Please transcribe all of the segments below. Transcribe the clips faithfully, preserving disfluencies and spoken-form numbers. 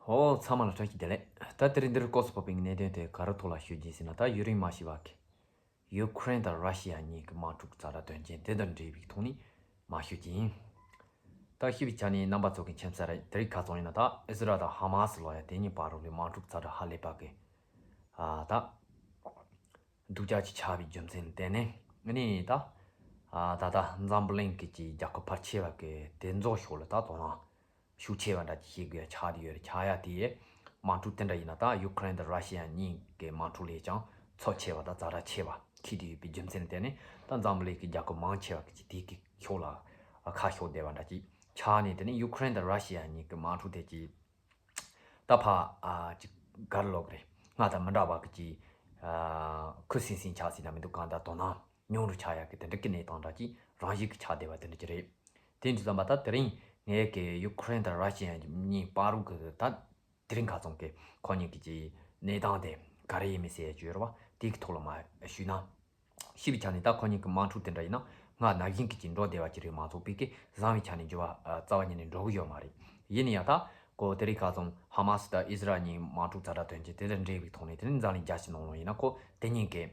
ཧོ། ཚང་མ་ལ་བཀྲ་ཤིས་བདེ་ལེགས། ད་དེ་རིང་འདིར་སྐོར་སུ་ཕོག་པའི་གནད་དོན་དེ་ག་རེ་ཐོག་ལ་ཞུ་རྒྱུ་ཡིན་ཟེར་ན། ད་ཡུན་རིང་མ་ཞུས་པ་གི་ཡུ་ཁུ་རེན་དང་ར་ཤི་ཡ་གཉིས་ཀྱི་དམག་འཁྲུག་ཛ་དྲག་དོན་རྐྱེན་དེ་དང་འབྲེལ་བའི་ཐོག་ནས་མར་ཞུ་རྒྱུ་ཡིན། ད་ཞུ་བའི་ཆ་ནས་རྣམ་པ་ཚོ་གི་མཁྱེན་གསལ་རེད། དེ་རིང་ཁ་སང་ཡིན་ན་ད་ཨི་ཟི་རལ་དང་ཧ་མ་སི་ལོ་ཡ་དེ་གཉིས་བར་ལ་དམག་འཁྲུག་ཛ་དྲག་ཧ་ལས་པ་གི་ཨ་ད་སྡུག་ཅག་ཅིག་ཆགས་པའི་རྒྱུ་མཚན་ལ་བརྟེན་ནས་ནི་ད་ཨ་ད་ལྟ་འཛམ་བུ་གླིང་གི་ཅིག་རྒྱལ་ཁབ་ཕལ་ཆེ་བ་གི་དེ་ཚོ་ཕྱོགས་ལ་ད་དོ་སྣང་ཤུགས་ཆེ་བ་འདྲ་ཅིག་བྱེད་དགོས་ཡ་ཆགས་བསྡད་ཡོད་རེད། ཆགས་ཡ་དེ་དམག་འཁྲུག་དེ་འདྲ་ཡིན་ན་ད་ཡུ་ཁུ་རེན་དང་ར་ཤི་ཡ་གཉིས་ཀྱི་དམག་འཁྲུག་ལས་ཀྱང་ཚབས་ཆེ་བ་དང་ཛ་དྲག་ཆེ་བ་འཁེལ་བསྡད་ཡོད་པའི་རྒྱུ་མཚན་ལ་བརྟེན་ནས་ད་འཛམ་བུ་གླིང་གི་རྒྱལ་ཁབ་མང་ཆེ་བ་གི་ཅིག་དེ་གི་ཕྱོགས་ལ་ཁ་ཕྱོགས་བསྡད་པ་འདྲ་ཅིག་ཆགས་ནས། དེ་ནས་ཡུ་ཁུ་རེན་དང་ར་ཤི་ཡ་གཉིས་ཀྱི་དམག་འཁྲུག་དེ་ཅིག་ད་ཕར་ཨ་ཅིག་ག་རེ་ལབ་དགོས་རེད། སྔར་དང་མི་འདྲ་བ་གི་ཅིག་ཨ་ཁུ་སིམ་སིམ་ཆགས་ཟིན་ན་མི་འདུག་གང་ལྟར་དོ་སྣང་ཉུང་རུ་ཆགས་ཡག་གི་དེ་འདྲ་གི་གནས་སྟངས་འདྲ་ཅིག་རང་བཞིན་གྱིས་ཆགས་བསྡད་པ་དེ་འདྲ་ཅིག་རེད། དེ་འདྲ་ཙམ་པ་ད་དེ་རིང་ངས་གི་ཡུ་ཁུ་རེན་དང་ར་ཤི་ཡ་གཉིས་བར་དུ་གི་ད་དེ་རིང་ཁ་སང་གི་ཁོ་གཉིས་ཀྱི་ཅིག་གནས་སྟངས་དེ་ག་རེ་ཡིན་མིན་ཟེར་ཡ་ཅིག་ཡོད་རེད་བ། དེ་གི་ཐོག་ལ་མར་ཞུས་ན། ཞུས་པའི་ཆ་ནས་ད་ཁོ་གཉིས་ཀྱི་དམག་འཁྲུག་དེ་འདྲ་ཡིན་ན་སྔར་ནང་བཞིན་གྱི་ཅིག་འགྲོ་བསྡད་པ་ཅིག་རེད་མ་གཏོགས་པའི་གི་བཟང་བའི་ཆ་ནས་འགྱུར་བ་ཨ་རྩ་བ་ཉིད་ནས་འགྲོ་གི་ཡོད་མ་རེད། ཡིན་ན་ཡང་ད་ཁོ་དེ་རིང་ཁ་སང་ཧ་མ་སི་དང་ཨི་ཟི་རལ་གཉིས་དམག་འཁྲུག་ཛ་དྲག་དོན་རྐྱེན་དེ་དང་འབྲེལ་བའི་ཐོག་ནས་དེ་ནས་འཛམ་གླིང་རྒྱལ་སྤྱིའི་ནང་ལོགས་ཡིན་ན་ཁོ་དེ་གཉིས་ཀྱི་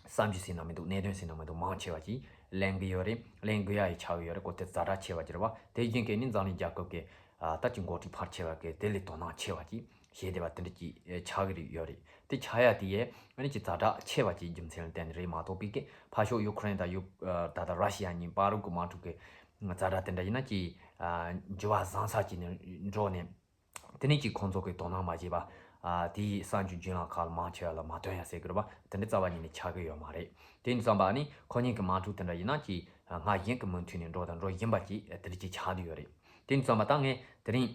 བསམ་ཚུལ་ཟེར་ན་མི་འདུག་གནད་དོན་ཟེར་ན་མི་འདུག་མང་ཆེ་བ་ཅིག་གླེང་གི་ཡོད་རེད། གླེང་དགོས་ཡ་ཡི་ཆགས་ཀྱི་ཡོད་རེད། ཁོ་དེ་ཛ་དྲག་ཆེ་བ་ཅིག་རེད་བ། དེ་རྐྱེན་གྱིས་ནི་འཛམ་གླིང་རྒྱལ་ཁབ་ཀྱི་ཨ་ད་ཅིག་འགོ་ཁྲིད་ཕལ་ཆེ་བ་གིས་དེ་ལས་དོ་སྣང་ཆེ་བ་ཅིག་བྱས་བསྡད་པ་དེ་འདྲ་ཅིག་ཨེ་ཆགས་ཀྱི་རེད་ཡོད་རེད། དེ་ཆགས་ཡ་དེ་ཡས་ཨ་ནི་ཅིག་ཛ་དྲག་ཆེ་བ་ཅིག་རྒྱུ་མཚན་ལ་བརྟེན་ནས་རེད་མ་གཏོགས་པའི་གི་ཕར་ཕྱོགས་ཡུ་ཁུ་རེན་དང་ཡུ་ཨ་ད་ལྟ་ར་ཤི་ཡ་གཉིས་བར་དུ་གི་དམག་འཁྲུག་གི་ཛ་དྲག་དེ་འདྲ་ཡིན་ན་ཅིག་ཨ་འགྱུར་བ་བཟང་ས་ཅིག་ནས་འགྲོ་ནས། དེ་ནས་ཅིག་ཁོང་ཚོ་གི་དོ་སྣང་མ་བྱས་པ། ཨ་དེའི་གསར་འགྱུར་བརྒྱུད་ལམ་ཁག་ལ་མང་ཆེ་བ་ལ་མ་ཐོན་ཡ་ཟེར་གི་རེད་པ། དེ་འདྲ་རྩ་བ་ཉིད་ནས་ཆགས་ཀྱི་ཡོད་མ་རེད། དེ་ཡིན་ཙམ་པ་ནི་ཁོ་གཉིས་ཀྱི་དམག་འཁྲུག་དེ་འདྲ་ཡིན་ན་ཅིག་སྔར་བཞིན་གྱི་མུ་མཐུད་ནས་འགྲོ་དང་འགྲོ་བཞིན་པ་ཅིག་དེ་འདྲ་ཅིག་ཆགས་བསྡད་ཡོད་རེད། དེ་ཡིན་ཙམ་པ་ད་ངས་དེ་རིང་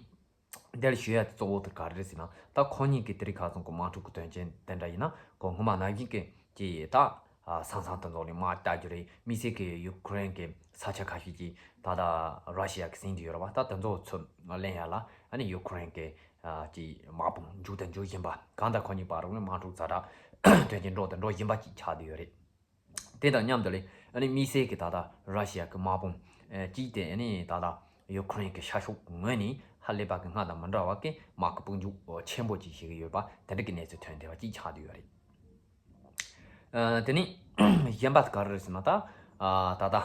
འདིར་ཞུ་ཡ་དེ་གཙོ་བོ་དེ་ག་རེ་རེད་ཟེར་ན། ད་ཁོ་གཉིས་ཀྱི་དེ་རིང་ཁ་སང་གི་དམག་འཁྲུག་གི་དོན་རྐྱེན་དེ་འདྲ་ཡིན་ན་ཁོ་སྔོན་མ་ནང་བཞིན་གྱི་ཅིག་ད། ཨ་ས་མཚམས་དེ་ཚོ་ལ་དམག་རྒྱག་རྒྱུ་རེད། དམིགས་བསལ་གྱི་ཡུ་ཁུ་རེན་གྱི་ས་ཆ་ཁ་ཤས་ཀྱིས་ད་ལྟ་ར་ཤི་ཡ་གིས་ཟིན་བསྡད་ཡོད་རེད་བ། ད་དེ་ཚོ་ཚུར་ལེན་ཡ་ལ་ཨ་ནི་ཡུ་ཁུ་རེན་གྱི་ཨ་ཀྱི་དམག་དཔུང་འཇུག་དང་འཇུག་བཞིན་པ། གང་ལྟར་ཁོ་གཉིས་བར་ལ་དམག་འཁྲུག་ཛ་དྲག་དོན་རྐྱེན་འགྲོ་དང་འགྲོ་བཞིན་པ་ཅིག་ཆགས་བསྡད་ཡོད་རེད། དེ་དང་མཉམ་དུ་ལས་ཨ་ནི་དམིགས་བསལ་གྱི་ད་ལྟ་ར་ཤི་ཡ་གི་དམག་དཔུང་ཨ་གཅིག་དེ་ཨ་ནི་ད་ལྟ་ཡུ་ཁུ་རེན་གྱི་ཤར་ཕྱོགས་ངོས་ནས་ཧ་ལས་པ་གི་སྔར་དང་མི་འདྲ་བ་གི་དམག་གི་དཔུང་འཇུག་ཆེན་པོ་ཅིག་བྱེད་ཀྱི་ཡོད་པ་དེ་འདྲ་གི་གནས་ཚུལ་ཐོན་བསྡད་པ་ཅིག་ཆགས་བསྡད་ཡོད་རེད། ཨ་དེ་ནས་གཞན་པ་ག་རེ་རེད་ཟེར་ན། ད་ཨ་ད་ལྟ་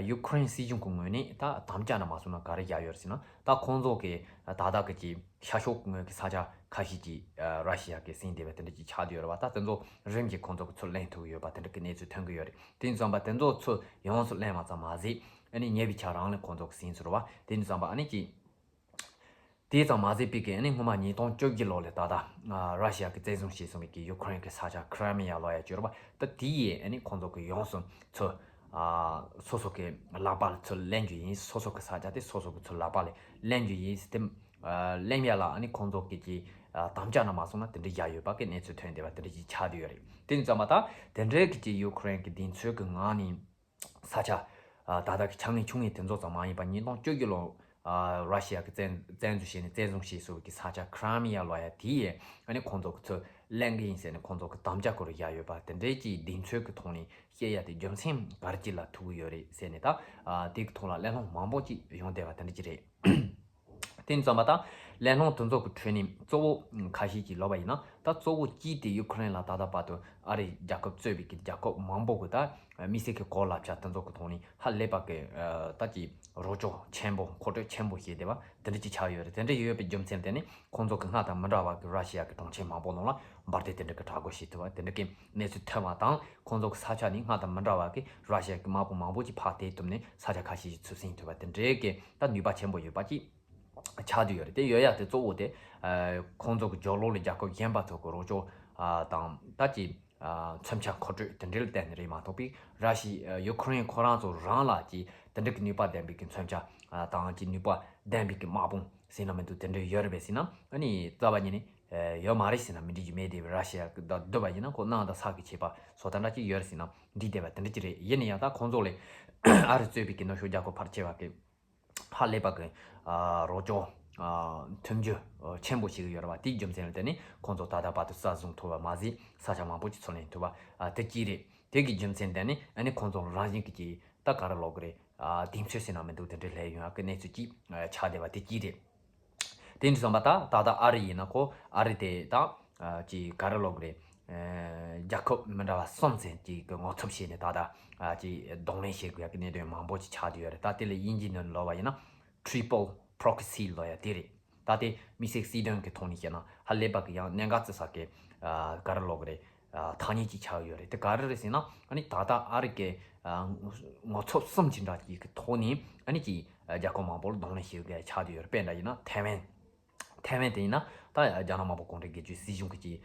ཡུ་ཁུ་རེན་སྲིད་གཞུང་གི་ངོས་ནས་ད་དམ་བཅའ་ན་མ་སོང་ན་ག་རེ་བཞག་ཡོད་རེད་ཟེར་ན། ད་ཁོང་ཚོ་གི་ད་ལྟ་གི་ཅིག་ཤར་ཕྱོགས་ངོས་ཀྱི་ས་ཆ་ཁ་ཤས་ཅིག་ཨ་ར་ཤི་ཡ་གིས་ཟིན་བསྡད་པ་དེ་འདྲ་ཅིག་ཆགས་བསྡད་ཡོད་རེད་བ། ད་དེ་ཚོ་རིམ་གྱིས་ཁོང་ཚོ་གིས་ཚུར་ལེན་ཐུབ་ཀྱི་ཡོད་པ་དེ་འདྲ་གི་གནས་ཚུལ་ཐོན་གྱི་ཡོད་རེད། དེ་ཡིན་ཙམ་པ་དེ་ཚོ་ཚུར་ཡོངས་སུ་ལེན་པ་ཙམ་མ་ཟད་ཨ་ནི་ཉེ་བའི་ཆར་རང་ལ་ཁོང་ཚོ་གིས་ཟིན་ཚར་བ། དེ་ཡིན་ཙམ་པ་ཨ་ནི་ཅིག་དེ་ཙམ་མ་ཟད་པའི་གི་ཨ་ནི་སྔོན་མ་ཉིས་སྟོང་བཅོ་བརྒྱད་ལོ་ལ་ད་ལྟ་ཨ་ར་ཤི་ཡ་གིས་བཙན་བཟུང་བྱས་སོང་བའི་གི་ཡུ་ཁུ་རེན་གྱི་ས་ཆ་ཁི་རི་མི་ཡ་ལབ་ཡ་ཅིག་ཡོད་རེད་བ། ད་དེ་ཡས་ཨ་ནི་ཁོང་ཚོ་གིས་ཡོངས་སུ་ཚུར་ཨ་སོ་སོ་གི་ལག་པ་ལ་ཚུར་ལེན་རྒྱུ་ཡིན། སོ་སོ་གི་ས་ཆ་དེ་སོ་སོ་གིས་ཚུར་ལག་པ་ལ་ལེན་རྒྱུ་ཡིན་ཟེར་དེ་ཨ་ལེན་ཡ་ལ་ཨ་ནི་ཁོང་ཚོ་གིས་ཅིག་ཨ་དམ་བཅའ་ན་མ་སོང་ན་དེ་འདྲ་བཞག་ཡོད་པ་གི་གནས་ཚུལ་ཐོན་བསྡད་པ་དེ་འདྲ་ཅིག་ཆགས་བསྡད་ཡོད་རེད། དེ་ཡིན་ཙམ་པ་ད་དེ་འདྲའི་གི་ཅིག་ཡུ་ཁུ་རེན་གྱི་གདེང་ཚོད་ཀྱི་ངང་ནས། ས་ཆ་ཨ་ད་ལྟ་གི་ཆ་ངན་ཆུང་ངུ་དེ་ཚོ་ཙམ་མ་ཡིན་པ་ཉིས་སྟོང་བཅོ་བརྒྱད་ལོ་ཨ་ར་ཤི་ཡ་གིས་བཙན་བཙན་འཛུལ་བྱས་ནས་བཙན་བཟུང་བྱས་སོང་བའི་གི་ས་ཆ་ཁི་རི་མི་ཡ་ལབ་ཡ་དེ་ཡས་ཨ་ནི་ཁོང་ཚོ་གིས་ཚུར་ལེན་གི་ཡིན་ཟེར་ནས་ཁོང་ཚོ་གིས་དམ་བཅའ་སྐོར་བཞག་ཡོད་པ་དེ་འདྲའི་ཅིག་གདེང་ཚོད་ཀྱི་ཐོག་ནས་བཤད་ཡ་དེ་རྒྱུ་མཚན་ག་རེ་ཅིག་ལ་ཐུག་གི་ཡོད་རེད་ཟེར་ནས། ད་ཨ་དེ་གི་ཐོག་ལ་གླེང་སློང་མང་པོ་ཅིག་ཡོང་བསྡད་པ་དེ་འདྲ་ཅིག་རེད། དེ་ཡིན་ཙམ་པ་ད་གླེང་སློང་དེ་ཚོ་གི་ཁྲོད་ནས་གཙོ་བོ་ཁ་ཤས་ཀྱིས་ལབ་པ་ཡིན་ན། ད་གཙོ་བོ་གཅིག་དེ་ཡུ་ཁུ་རེན་ལ་ད་ལྟ་བར་དུ་ཨ་རི་རྒྱལ་ཁབ་གཙོས་པའི་གི་རྒྱལ་ཁབ་མང་པོ་གིས་ད་དམིགས་བསལ་གྱི་གོ་ལག་ཆ་དེ་ཚོ་གི་ཐོག་ནས་ཧ་ལས་པ་གི་ཨ་ད་ཀྱི་རོགས་སྐྱོར་ཆེན་པོ་མཁོ་སྤྲོད་ཆེན་པོ་བྱས་བསྡད་པ་དེ་འདྲ་ཅིག་ཆགས་ཡོད་རེད། དེ་འདྲ་ཡོད་པའི་རྒྱུ་མཚན་དེ་ནི་ཁོང་ཚོ་གིས་སྔར་དང་མི་འདྲ་བ་གི་ར་ཤི་ཡ་གི་གྲོང་ཁྱེར་མང་པོ་ནང་ལ་འབར་མདེལ་དེ་འདྲ་གི་དྲག་རྒོལ་བྱེད་ཐུབ་པ་དེ་འདྲ་གི་གནས་ཚུལ་ཐོན་པ་དང་། ཁོང་ཚོ་གི་ས་ཆ་ནས་སྔར་དང་མི་འདྲ་བ་གི་ར་ཤི་ཡ་གི་དམག་དཔུང་མང་པོ་ཅིག་ཕར་དེད་ཐུབ་ནས་ས་ཆ་ཁ་ཤས་ཤིག་ཚུར་ཟིན་ཐུབ་པ་དེ་འདྲའི་གི་ད་ནུས་པ་ཆེན་པོ་ཡོད་པ་ཅིག་ཆགས་བསྡད་ཡོད་རེད། དེ་ཡོད་ཡ་དེ་གཙོ་བོ་དེ་ཨ་ཁོང་ཚོ་གི་སྦྱོར་ཀློག་ལ་རྒྱལ་ཁབ་གཞན་པ་ཚོ་གི་རོགས་སྐྱོར་ཨ་དང་ད་ཅིག་ཨ་མཚོན་ཆ་མཁོ་སྤྲོད་དེ་འདྲ་ལ་བརྟེན་ནས་རེད་མ་གཏོགས་པའི་ར་ཤི་ཨ་ཡུ་ཁུ་རེན་ཁོ་རང་ཚོ་རང་ལ་ཅིག་དེ་འདྲ་གི་ནུས་པ་ལྡན་པའི་གི་མཚོན་ཆ་ཨ་དང་ཅིག་ནུས་པ་ལྡན་པའི་གི་དམག་དཔུང་ཟེར་ན་མི་འདུག་དེ་འདྲ་ཡོད་རེད་པས་ཟེར་ན་ཨ་ནི་རྩ་བ་ཉིད་ནས་ཨ་ཡོད་མ་རེད་ཟེར་ན་མི་འགྲིག་རྒྱུ་མེད། དེ་ར་ཤི་ཡ་གི་ད་སྡོད་པ་ཡིན་ན་ཁོ་གནམ་དང་ས་གི་ཁྱད་པར་བཟོ་ལྟ་འདྲ་ཅིག་ཡོད་རེད་ཟེར་ན་འགྲིག་བསྡད་པ་དེ་འདྲ་ཅིག་རེད། ཡིན་ན་ཡང་ད་ཁོང་ཚོ་ལས་ཨ་རི་གཙོས་པའི་གི་ནུབ་ཕྱོགས་རྒྱལ་ཁབ་ཕལ་ཆེ་བ་གི་ཧ་ལས་པ་གི་ཨ་རོགས་སྐྱོར་ཨ་མཐུན་འགྱུར་ཨ་ཆེན་པོ་ཞིག་ཡོད་རེད་བ། དེའི་རྒྱུ་མཚན་ལ་བརྟེན་ནས་ཁོང་ཚོ་ད་ལྟ་བར་དུ་ས་བཟུང་ཐུབ་པ་མ་ཟད་ས་ཆ་མང་པོ་ཅིག་ཚུར་ལེན་ཐུབ་པ་ཨ་དེ་གཅིག་རེད། དེ་གི་རྒྱུ་མཚན་ལ་བརྟེན་ནས་ཨ་ནི་ཁོང་ཚོ་རང་བཞིན་གྱི་ཅིག་ད་ག་རེ་ལབ་དགོས་རེད། ཨ་གདེང་ཚོད་ཟེར་ན་མི་འདུག་དེ་འདྲ་སླེབས་ཡོང་ཡག་གི་གནས་ཚུལ་ཅིག་ཨ་ཆགས་བསྡད་པ་དེ་གཅིག་རེད། དེ་འདྲ་སོང་པ་ད་ད་ལྟ་ཨ་རི་ཡིན་ན་ཁོ་ཨ་རི་དེ་ད་ཅིག་ག་རེ་ལབ་དགོས་རེད། རྒྱལ་ཁབ་མི་འདྲ་བ་གསུམ་ཙམ་ཅིག་གི་ངོ་ཚབ་བྱས་ནས་ད་ལྟ་ཅིག་གདོང་ལེན་བྱེད་དགོས་ཡག་གི་གནད་དོན་མང་པོ་ཅིག་ཆགས་བསྡད་ཡོད་རེད། ད་དེ་ལ་དབྱིན་ཇིའི་ནང་ལབ་པ་ཡིན་ན་triple proxy ལབ་ཡག་དེ་རེད། ད་དེ་དམིགས་བསལ་སྲིད་དོན་གྱི་ཐོག་ནས་བཤད་ན་ཧ་ལས་པ་གི་ཡང་གནད་འགག་རྩི་ས་གི་ག་རེ་ལབ་དགོས་རེད། ཐ་སྙད་ཅིག་ཆགས་ཡོད་རེད། དེ་ག་རེ་རེད་ཟེར་ན་ཨ་ནི་ད་ལྟ་ཨ་རི་གི་ངོ་ཚབ་གསུམ་ཅིག་འདྲ་ཅིག་གི་ཐོག་ནས་ཨ་ནི་ཅིག་རྒྱལ་ཁབ་མང་པོར་གདོང་ལེན་བྱེད་དགོས་ཆགས་བསྡད་ཡོད་རེད། དཔེར་ན་ཡིན་ན་ཐའེ་ཝན། ཐའེ་ཝན་དེ་ཡིན་ན་ད་རྒྱ་ནག་དམར་པོ་གུང་ཁྲན་སྒེར་གཅོད་སྲིད་གཞུང་གི་ཅིག་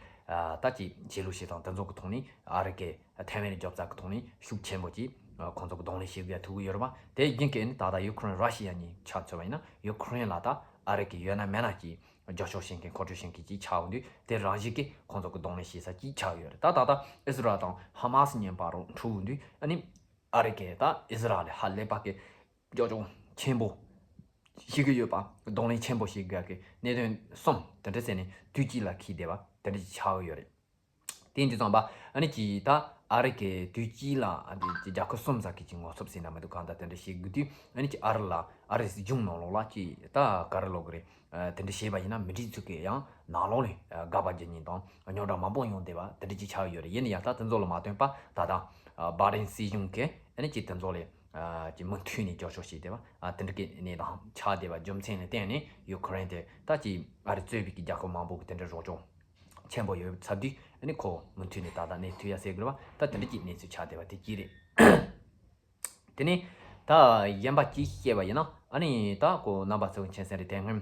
ད་ཅིག་ཆེད་ལུགས་བྱེད་སྟངས་དེ་ཚོ་གི་ཐོག་ནས་ཨ་རི་གི་ཐའེ་ཝན་ལ་རྒྱབ་རྩ་གི་ཐོག་ནས་ཤུགས་ཆེན་པོ་ཅིག་ཁོང་ཚོ་གི་གདོང་ལེན་བྱེད་དགོས་ཐུག་གི་ཡོད་རེད་པ། དེ་རྒྱུན་གྱི་ཨ་ནི་ད་ལྟ་ཡུ་ཁུ་རེན་ར་ཤི་ཡ་གཉིས་ཆ་མཚོན་པ་ཡིན་ན་ཡུ་ཁུ་རེན་ལ་ད་ཨ་རི་གི་ཡོད་ན་མེད་ན་ཅིག་རྒྱབ་སྐྱོར་བྱེད་མཁན་མཁོ་སྤྲོད་བྱེད་མཁན་ཅིག་ཆགས་ཡོང་དུས་དེ་རང་བཞིན་གྱིས་ཁོང་ཚོ་གི་གདོང་ལེན་བྱེད་ས་ཅིག་ཆགས་ཡོད་རེད། ད་ད་ལྟ་ཨི་ཟི་རལ་དང་ཧ་མ་སི་གཉིས་བར་རུ་འཁྲུག་ཡོང་དུས་ཨ་ནི་ཨ་རི་གིས་ད་ཨི་ཟི་རལ་ལ་ཧ་ལས་པ་གི་རྒྱབ་སྐྱོར་ཆེན་པོ་བྱེད་ཀྱི་ཡོད་པ། གདོང་ལེན་ཆེན་པོ་བྱེད་དགོས་ཀྱི་གནད་དོན་གསུམ་དེ་འདྲ་ཟེར་ནས་དུས་གཅིག་ལ་འཁེལ་བསྡད་པ་དེ་འདྲ་ཅིག་ཆགས་ཀྱི་ཡོད་རེད། དེ་ཡིན་དུས་ཙམ་པ་ཨ་ནི་ཅིག་ད་ཨ་རི་གི་དུས་གཅིག་ལ་ཨ་ནི་རྒྱལ་ཁབ་གསུམ་ཙམ་གྱི་ཅིག་ངོ་ཚབ་ཟེར་ན་མི་འདུག་གང་ལྟར་དེ་འདྲ་བྱེད་དགོས་དུས་ཨ་ནི་ཅིག་ཨ་རི་ལ་ཨ་རི་གཞུང་ནང་ལོགས་ལ་ཅིག་ད་ག་རེ་ལབ་དགོས་རེད། དེ་འདྲ་བྱས་པ་ཡིན་ན་མི་རིགས་ཚོ་གི་ཡང་ནང་ལོགས་ལ་དགག་པ་རྒྱག་མཁན་དང་རྙོག་དྲ་མང་པོ་ཡོང་བསྡད་པ་དེ་འདྲ་ཅིག་ཆགས་ཡོད་རེད། ཡིན་ན་ཡང་ད་དེ་ཚོ་ལ་མ་ལྟོས་པ་ད་ལྟ་བྷའི་ཌེན་སྲིད་གཞུང་གིས་ཨ་ནི་ཅིག་དེ་ཚོ་ལ་ཅིག་མུ་མཐུད་ནས་རྒྱབ་སྐྱོར་བྱས་བསྡད་པ་དེ་འདྲ་གི་གནས་སྟངས་ཆགས་བསྡད་པ་རྒྱུ་མཚན་ལ་བརྟེན་ནས་ཡུ་ཁུ་རེན་དེ་ད་ཅིག་ཨ་རི་གཙོས་པའི་གི་རྒྱལ་ཁབ་མང་པོ་གི་དེ་འདྲ་རོགས་སྐྱོར་ཆེན་པོ་ཡོད་ཚར་དུས་ཨ་ནི་ཁོ་མུ་མཐུད་ནས་ད་ལྟ་གནས་ཐུབ་ཡ་ཟེར་དགོས་རེད་པ། ད་དེ་འདྲ་གི་གནས་ཚུལ་ཆགས་བསྡད་པ་དེ་གཅིག་རེད། དེ་ནས་ད་གཞན་པ་གཅིག་བཤད་པ་ཡིན་ན་ཨ་ནི་ད་ཁོ་རྣམ་པ་ཚོ་མཁྱེན་གསལ་རེད། དེ་སྔོན་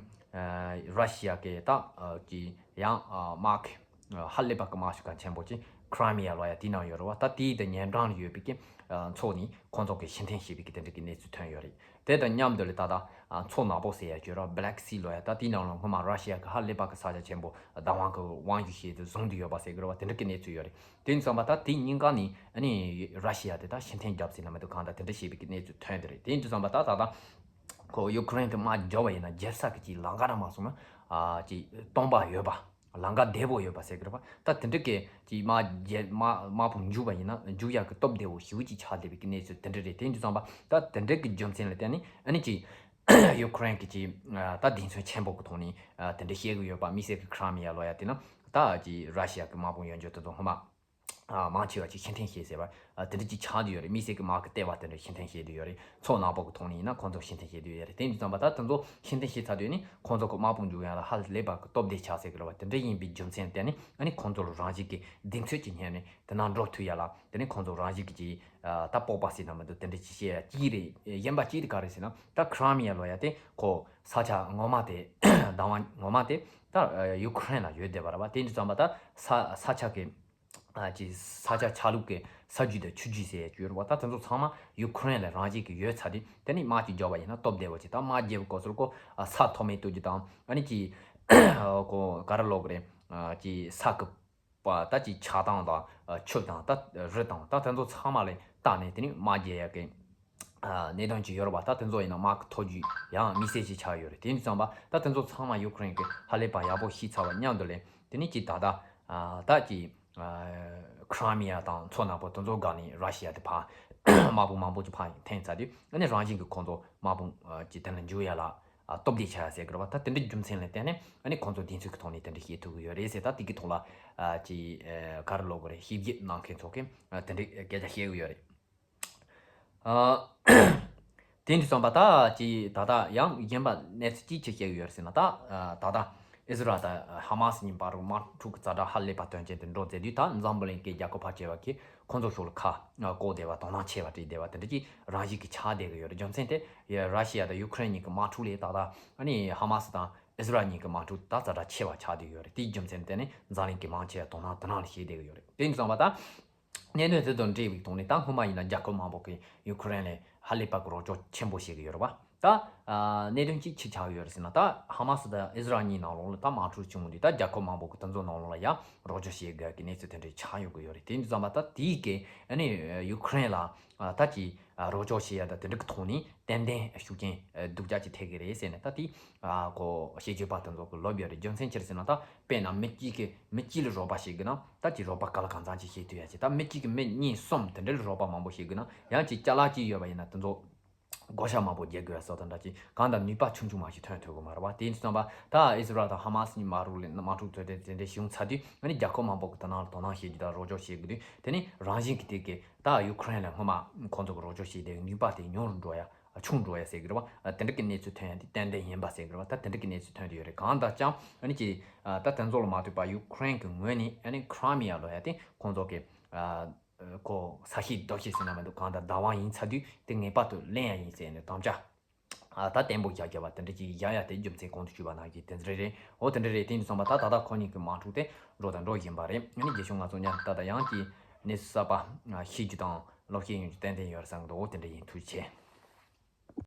ར་ཤི་ཡ་གི་ད་ཀྱི་ཡང་དམག་ཧ་ལས་པ་གི་དམག་ཤུགས་ཁག་ཆེན་པོ་ཅིག་ཁི་རི་མི་ཡ་ལབ་ཡ་དེའི་ནང་ཡོད་རེད་པ། ད་དེའི་ད་ཉེ་འགྲམ་ཡོད་པའི་གི་མཚོ་ནས་ཁོང་ཚོ་གི་ཕྱིར་འཐེན་བྱས་པའི་གི་དེ་འདྲ་གི་གནས་ཚུལ་ཐོན་ཡོད་རེད། དེ་དང་མཉམ་དུ་ལ་ད་ལྟ་མཚོ་ནག་པོ་ཟེར་ཡ་ཅིག་ཡོད་རེད། བྷི་ལེག་སི་ལབ་ཡ། ད་དེའི་ནང་ལ་སྔོན་མ་ར་ཤི་ཡ་གི་ཧ་ལས་པ་གི་ས་ཆ་ཆེན་པོ་བདག་དབང་གི་དབང་སྒྱུར་བྱས་ཏེ་བཟུང་དུ་ཡོད་པ་ཟེར་གི་རེད་པ། དེ་འདྲ་གི་གནས་ཚུལ་ཡོད་རེད། དེ་ཡིན་ཙང་པ་ད་དེ་གཉིས་ཀ་ནས་ཨ་ནི་ར་ཤི་ཡ་དེ་ད་ཕྱིར་འཐེན་རྒྱབ་ཟེར་ན་མི་འདུག་གང་ལྟར་དེ་འདྲ་བྱས་པའི་གི་གནས་ཚུལ་ཐོན་དེ་རེད། དེ་ཡིན་དུས་ཙམ་པ་ད་ད་ལྟ་ཁོ་ཡུ་ཁུ་རེན་དེ་དམག་རྒྱག་པ་ཡིན་ན་རྒྱབ་ས་གི་ཅིག་ལམ་ཁ་ར་མ་སོང་ན་ཨ་ཅིག་སྟོང་པ་ཡོད་པ། ལམ་ཁ་བདེ་པོ་ཡོད་པ་ཟེར་གི་རེད་པ། ད་དེ་འདྲ་གི་ཅིག་དམག་རྒྱལ་དམག་དམག་དཔུང་འཇུག་པ་ཡིན་ན་འཇུག་ཡག་གི་སྟོབས་བདེ་བོ་ཞེ་པོ་ཅིག་ཆགས་བསྡད་པའི་གི་གནས་ཚུལ་དེ་འདྲ་རེད། དེ་ཡིན་དུས་ཙམ་པ་ད་དེ་འདྲ་གི་རྒྱུ་མཚན་ལ་བརྟེན་ནས་ཨ་ནི་ཅིག་ཡུ་ཁུ་རེན་གི་ཅིག་ད་གདེང་ཚོད་ཆེན་པོ་གི་ཐོག་ནས་དེ་འདྲ་བཤད་གི་ཡོད་པ། དམིགས་བསལ་གི་ཁི་རི་མི་ཡ་ལབ་ཡ་དེ་ན་ད་ཅིག་ར་ཤི་ཡ་གི་དམག་དཔུང་ཡོད་འཇོག་དེ་ཚོ་སྔོན་མ་མང་ཆེ་བ་ཅིག་ཕྱིར་འཐེན་བྱས་ཟེར་བ་དེ་འདྲ་ཅིག་ཆགས་བསྡད་ཡོད་རེད། དམིགས་བསལ་གི་དམག་གི་ལྟེ་བ་དེ་འདྲ་ཕྱིར་འཐེན་བྱས་བསྡད་ཡོད་རེད། མཚོ་ནག་པོ་གི་ཐོག་ནས་ཡིན་ན་ཁོང་ཚོ་ཕྱིར་འཐེན་བྱས་བསྡད་ཡོད་རེད། དེ་ཡིན་དུས་ཙམ་པ་ད་དེ་ཚོ་ཕྱིར་འཐེན་བྱས་ཚར་དུས་ནི་ཁོང་ཚོ་གི་དམག་དཔུང་འཇུག་ཡག་ལ་ཧ་ལས་པ་གི་སྟོབས་བདེ་ཆགས་ཟེར་གི་རེད་པ། དེ་འདྲ་ཡིན་པའི་རྒྱུ་མཚན་བརྟེན་ནས་ཨ་ནི་ཁོང་ཚོ་ལ་རང་བཞིན་གི་གདེང་ཚོད་ཅིག་རྙེད་ནས་དེ་ན་འགྲོ་ཐུབ་ཡག་ལ་དེ་ནས་ཁོང་ཚོ་རང་བཞིན་གི་ཅིག་ད་སྤོབས་པ་ཟེར་ན་མི་འདུག་དེ་འདྲ་ཅིག་བཤད་ཡག་གཅིག་རེད། གཞན་པ་གཅིག་དེ་ག་རེད་ཟེར་ན་ད་ཁི་རི་མི་ཡ་ལབ་ཡ་དེ་ཁོ་ས་ཆ་ངོ་མ་དེ་བདག་དབང་ངོ་མ་དེ་ད་ཡུ་ཁུ་རེན་ལ་ཡོད་བསྡད་པ་རེད་པ། དེ་ཡིན་དུས་ཙམ་པ་ད་ས་ས་ཆ་གི་ཨ་ཅིག་ས་ཆ་ཆ་ལུགས་ཀྱི་ས་རྒྱུས་དང་ཆུ་རྒྱུས་ཟེར་ཡ་ཅིག་ཡོད་རེད་པ། ད་དེ་ཚོ་ཚང་མ་ཡུ་ཁུ་རེན་ལ་རང་བཞིན་གྱི་ཡོད་ཚར་དུས་དེ་ནས་དམག་ཅིག་རྒྱག་པ་ཡིན་ན་སྟོབས་བདེ་བོ་ཅིག་ད་དམག་རྒྱག་པའི་སྐབས་སུ་ཁོ་ས་མཐོ་དམན་གཏོར་རྒྱུ་དང་ཨ་ནི་ཅིག་ཁོ་ག་རེ་ལབ་དགོས་རེད། ཅིག་ས་གི་པ་ད་ཅིག་ཆགས་སྟངས་དང་ཆུ་དང་ད་རི་དང་ད་དེ་ཚོ་ཚང་མ་ལ་བལྟས་ནས་དེ་ནས་དམག་རྒྱག་ཡག་གི་གནད་དོན་ཅིག་ཡོད་རེད་པ། ད་དེ་ཚོ་ཡིན་ན་དམག་གི་མཐོ་རྒྱུ་ཡང་དམིགས་བསལ་ཅིག་ཆགས་ཡོད་རེད། དེ་ཡིན་དུས་ཙམ་པ་ད་དེ་ཚོ་ཚང་མ་ཡུ་ཁུ་རེན་གྱིས་ཧ་ལས་པ་ཡག་པོ་ཤེས་ཚར་བ་མཉམ་དུ་ལས་དེ་ནས་ཅིག་ད་ལྟ་ད་ཅིག་ཁི་རི་མི་ཡ་དང་མཚོ་ནག་པོ་དེ་ཚོ་སྒང་ནས་ར་ཤི་ཡ་དེ་ཕར་དམག་དཔུང་མང་པོ་ཅིག་ཕར་འཐེན་ཚར་དུས་ཨ་ནི་རང་བཞིན་གྱིས་ཁོང་ཚོ་དམག་དཔུང་ཅིག་དེ་ལ་འཇུག་ཡག་ལ་སྟོབས་བདེ་ཆགས་ཡག་ཟེར་གི་རེད་པ། ད་དེ་འདྲའི་རྒྱུ་མཚན་ལ་བརྟེན་ནས་ཨ་ནི་ཁོང་ཚོ་གདེང་ཚོད་ཀྱི་ཐོག་ནས་དེ་འདྲ་བཤད་ཐུབ་ཀྱི་ཡོད་རེད་ཟེར། ད་དེ་གི་ཐོག་ལ་ཅིག་ག་རེ་ལབ་དགོས་རེད། ཞིབ་འཇུག་གནང་མཁན་ཚོ་གིས་དེ་འདྲའི་སྐད་ཆ་བཤད་ཀྱི་ཡོད་རེད། ཨ། དེ་འདྲ་སོང་པ་ད་ཅི་ད་ལྟ་ཡང་གཞན་པ་གནས་ཚུལ་ཅིག་ཅིག་བཤད་ཀྱི་ཡོད་རེད་ཟེར་ན། ད་ད་ལྟ་ཨི་ཟི་རལ་དང་ཧ་མ་སི་གཉིས་བར་དུ་དམག་འཁྲུག་གི་ཛ་དྲག་ཧ་ལས་པ་དོན་ཆེན་དུ་འགྲོ་མཛད་དུས། ད་འཛམ་བུ་གླིང་གི་རྒྱལ་ཁབ་ཕལ་ཆེ་བ་གིས་ཁོང་ཚོ་ཕྱོགས་ལ་ཁ་བསྐོར་བསྡད་པ། དོ་སྣང་ཆེ་བ་སྤྲད་བསྡད་པ་དེ་འདྲ་ཅིག་རང་བཞིན་གྱིས་ཆགས་བསྡད་ཀྱི་ཡོད་རེད། རྒྱུ་མཚན་དེ་ཡ་ར་ཤི་ཡ་དང་ཡུ་ཁུ་རེན་གཉིས་ཀྱི་དམག་འཁྲུག་ལས་ད་ལྟ་ཨ་ནི་ཧ་མ་སི་དང་ཨི་ཟི་རལ་གཉིས་ཀྱི་དམག་འཁྲུག་ད་ཛ་དྲག་ཆེ་བ་ཆགས་བསྡད་ཡོད་རེད། དེའི་རྒྱུ་མཚན་དེ་ནི་འཛམ་གླིང་གི་མང་ཆེ་བ་དོ་སྣང་དེ་ནང་ལ་བྱེད་བསྡད་ཀྱི་ཡོད་རེད། དེ་ཡིན་ཙང་པ་ད། གནད་དོན་དེ་དང་འབྲེལ་བའི་ཐོག་ནས་ད་སྔོན་མ་ཡིན་ན་རྒྱལ་ཁབ་མང་པོ་གིས་ཡུ་ཁུ་རེན་ལ་ཧ་ལས་པ་གི་རོགས་སྐྱོར་ཆེན་པོ་བྱེད་ཀྱི་ཡོད་རེད་པ། ད་ཨ་གནད་དོན་གཅིག་ཅི་ཆགས་ཡོད་རེད་ཟེར་ན། ད་ཧ་མ་སི་དང་ཨི་ཟི་རལ་གཉིས་ནང་ལོགས་ལ་ད་དམག་འཁྲུག་བྱུང་དུས། ད་རྒྱལ་ཁབ་མང་པོ་གིས་དེ་ཚོ་ནང་ལོགས་ལ་ཡང་རོགས་སྐྱོར་བྱེད་དགོས་ཀྱི་གནས་ཚུལ་དེ་འདྲ་ཆགས་ཡོང་གི་ཡོད་རེད། དེ་ཡིན་ཙང་པ་ད་དེའི་གི་ཨ་ནི་ཡུ་ཁུ་རེན་ལ་ཨ་ད་ཅིག་ཨ་རོགས་སྐྱོར་བྱེད་ཡ་ད་དེ་འདྲ་གི་ཐོག་ནས་ཏན་ཏན་ཤུགས་རྐྱེན་ཨ་སྡུག་ཅག་ཅིག་ཐེབས་ཀྱི་རེད་ཟེར་ནས། ད་དེ་ཨ་གོ་བཤད་རྒྱུ་པ་དེ་ཚོ་གིས་ལབ་ཡོད་རེད། རྒྱུ་མཚན་ཅི་རེད་ཟེར་ན། ད་དཔེར་ན་མི་གཅིག་གིས་མི་གཅིག་ལ་རོགས་པ་བྱེད་དགོས་ན། ད་ཅིག་རོགས་པ་ག་ལ་གང་འཚམ་ཅིག་བྱེད་ཐུབ་ཡ་ཅིག་ད་མི་གཅིག་གིས་མི་གཉིས་གསུམ་དེ་འདྲ་ལ་རོགས་པ་མང་པོ་བྱེད་དགོས་ན། ཡང་ཅིག་ཅ་ལག་ཅིག་ཡོད་པ་ཡིན་ན་དེ་ཚོ་ བགོ་བཤའ་མང་པོ་རྒྱག་དགོས་ཡ་སོགས་དང་འདྲ་ཅིག་གང་ལྟར་ནུས་པ་ཆུང་ཆུང་མ་ཞིག་ཐོན་ཐུབ་ཀྱི་མ་རེད་བ། དེ་ཡིན་དུས་ཙམ་པ་ད་ཨི་ཟི་རལ་དང་ཧ་མ་སི་གཉིས་མ་རུག་ལས་དམག་འཁྲུག་བར་དེ་དེ་འདྲ་བྱུང་ཚར་དུས་ཨ་ནི་རྒྱལ་ཁབ་མང་པོ་གི་དོ་སྣང་དོ་སྣང་བྱེད་རྒྱུ་དང་རོགས་སྐྱོར་བྱེད་དགོས་དུས་དེ་ནི་རང་བཞིན་གྱི་དེ་གི་ད་ཡུ་ཁུ་རེན་ལ་སྔོན་མ་ཁོང་ཚོ་གི་རོགས་སྐྱོར་བྱས་ཏེ་ནུས་པ་དེ་ཉུང་རུ་འགྲོ་ཡ་ཆུང་འགྲོ་ཡ་ཟེར་གི་རེད་བ། དེ་འདྲ་གི་གནས་ཚུལ་ཐོན་ཡ་དེ་ཏན་ཏན་ཡིན་པ་ཟེར་གི་རེད་བ། ད་དེ་འདྲ་གི་གནས་ཚུལ་ཐོན་དུ་ཡོད་རེད། གང་ལྟར་ཀྱང་ཨ་ནི་ཀྱི་ད་དེ་ཚོ་ལ་མ་ལྟོས་པ་ཡུ་ཁུ་རེན་གི་ངོས་ནས་ཨ་ནི་ཁི་རི་མི་ཡ་ལོ་ཡ་དེ་ཁོང་ཚོ་གི་ཁོ་ས་ཤིག་རྡོ་ཤིག་ཟེར་ན་མི་འདུག་གང་ལྟར་བདག་དབང་ཡིན་ཚར་དུས་དེ་ངེས་པར་དུ་ལེན་ཡ་ཡིན་ཟེར་ནས་དམ་བཅའ་ད་བརྟན་པོ་བཞག་རྒྱབ་པ་དེ་འདྲ་ཅིག་བཞག་ཡ་དེ་རྒྱུ་མཚན་གོང་དུ་ཞུས་པ་ནང་བཞིན་དེ་འདྲ་རེད། འོ་དེ་འདྲ་རེད། དེ་འདྲ་སོང་པ་ད་ད་ལྟ་ཁོ་གཉིས་ཀྱི་དམག་འཁྲུག་དེ་འགྲོ་དང་འགྲོ་བཞིན་པ་རེད། ཨ་ནི་རྒྱལ་གཞུང་ང་ཚོ་མཉམ་ད་ལྟ་ཡང་གི་གནས་ཚུལ་གསར་པ་ཤེས་རྒྱུ་དང་བློ་སྐྱེད་ཡོང་རྒྱུ་ཏན་ཏན་ཡོད་རེད་བསམ་གི་འདུག་འོ་དེ་འདྲ་ཡིན། ཐུགས་རྗེ་ཆེ།